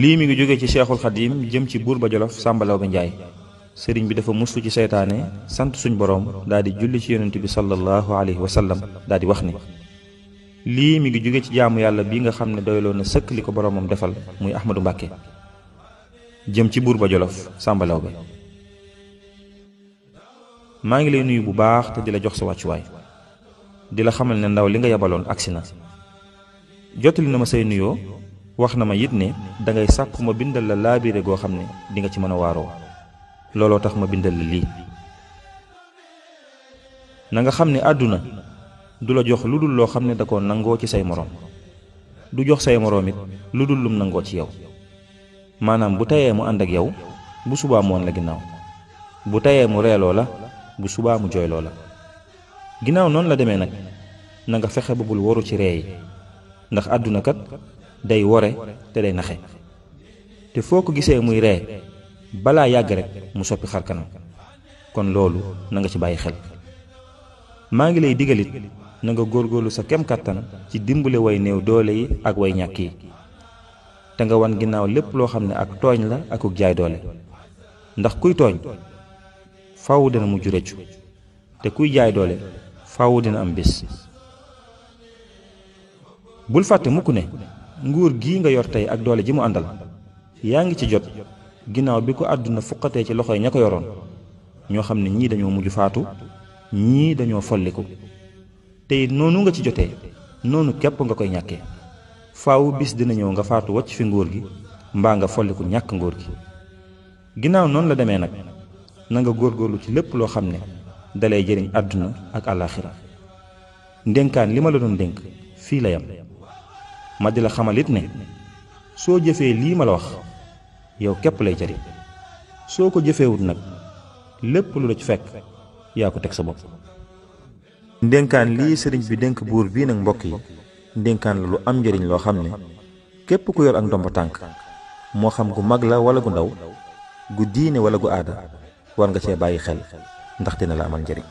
lii mi ngi jóge ci Cheikhul Khadim jëm ci buur ba Jolof Sàmba Lawbe Njaay sëriñ bi dafa mustu ci seytaane sant suñ boroom daal di julli ci yonent bi sallallahu alayhi wa sallam daal di wax ni lii mi ngi jóge ci jaamu yàlla bi nga xam ne doyloo na sëkk li ko boroomam defal muy Ahmadou Mbàkke jëm ci buur ba Jolof Sàmba Lawbe. maa ngi lay nuyu bu baax te di la jox sa wàccuwaay di la xamal ne ndaw li nga yabaloon agsi na jottali na ma say nuyoo wax na ma it ne dangay sàkku ma bindal la laabire goo xam ne di nga ci mën a waaroo looloo tax ma bindal la lii. na nga xam ne àdduna du la jox lu dul loo xam ne da koo nangoo ci say moroom du jox say moroom it lu dul lum nangoo ci yow maanaam bu tayee mu ànd ak yow bu subaa mu woon la ginnaaw bu tayee mu reeloo la bu subaa mu jooyloo la. ginnaaw noonu la demee nag na nga fexe ba bul waru ci ree yi ndax àdduna kat day wore te day naxe te foo ko gisee muy ree balaa yàgg rek mu soppi xar kanam kon loolu na nga ci bàyyi xel. maa ngi lay digalit na nga góorgóorlu sa kem kàttan ci dimbale way néew doole yi ak way ñàkk yi te nga wan ginnaaw lépp loo xam ne ak tooñ la akuk jaay doole ndax kuy tooñ faaw dina mujj rëccu te kuy jaay doole faaw dina am bis. bul fàtte mukk ne nguur gii nga yor tey ak doole ji mu àndal yaa ngi ci jot ginnaaw bi ko àdduna fuqatee ci loxoy ña ko yoroon ñoo xam ne ñii dañoo mujj faatu ñii dañoo folliku te it noonu nga ci jotee noonu képp nga koy ñàkkee faaw bis dina ñëw nga faatu wacc fi nguur gi mbaa nga folliku ñàkk nguur gi. ginnaaw noonu la demee nag na nga góorgóorlu ci lépp loo xam ne dalay jëriñ àdduna ak àllaaxira. ndénkaan li ma la doon dénk fii la yam ma di la xamalit ne soo jëfee lii ma la wax yow képp lay jëriñ soo ko jëfeewut nag lépp lu la ci fekk yaa ko teg sa bopp. ndénkaan lii sëriñ bi dénk buur bii nag mbokk yi ndénkaan la lu am njëriñ loo xam ne képp ku yor ak ndomba tànk moo xam gu mag la wala gu ndaw gu diine wala gu aada war nga cee bàyyi xel ndax dina la amal njëriñ.